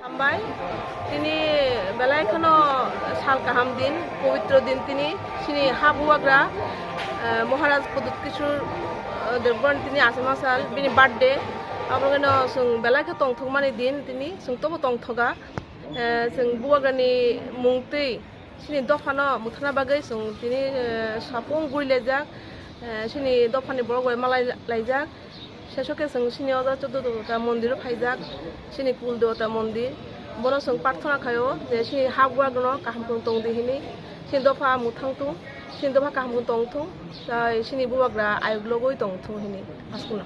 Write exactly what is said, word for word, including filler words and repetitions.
Hambai, tini belai kheno sal kaham din, pobitro din tini, chini ha bubagra, eh, Maharaj Pradyut Kishore, eh, Debbarma tini achama sal, bini birthday, abono chwng belai khe tongthokmani din tini, chwng tobo tongthoga, eh, chwng bubagrani mungtwi, chini dophano mwthangna bagwi chwng tini, eh, sapung gurilaijak, eh, chini dophani borok bai malai laijak. Sesokhe chwng chini oda choddo ta mondir o phaijak, chini kul dewata mondir. Bono chwng prarthana khaio je chini ha bubagrano kaham khe tongdi hini, chini dopha mwthang thung, chini dopha kaham khe tongthung, tai chini bubagra ayuk logwi tongthung hini. Aswkno.